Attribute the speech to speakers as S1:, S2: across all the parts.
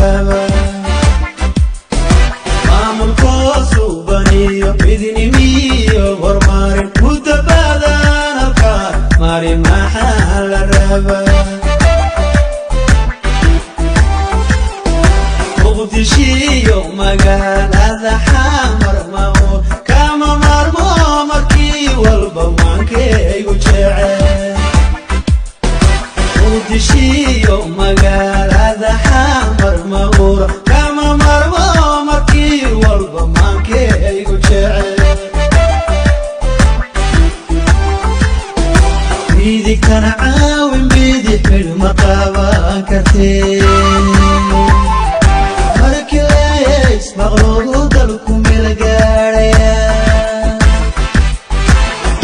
S1: Rabaa maamulkoo suubaniyo midnimiyo horumarin muddo badan halkaa mari, maxaa la rabaa? Muqdishiyo magaalada Xamar mamo kama maarmo, markii walba maankaygu jecel. Muqdishiyo magaalada Xamar mauura kama maarmo, markii walba maankaygu jecel. Midigtana caawin, bidix midh ma qaban kartee. Markii lees maqluugu dalku meel gaadhaya.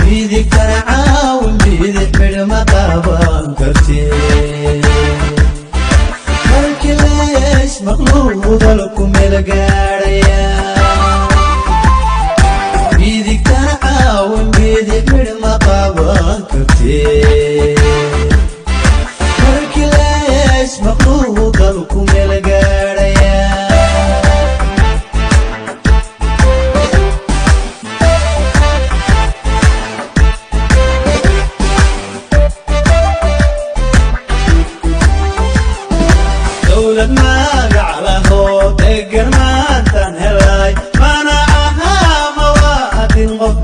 S1: Midigtana caawin, bidix midh ma qaban kartee. Markii lees maqluugu dalku meel gaadhaya. Midigtana caawin, bidix midh ma qaban kartee. Markii lees maqluugu dalku meel gaadhaya. Dowlad magac lahoo degan maantaan helay, mana ahaa mawaadin qof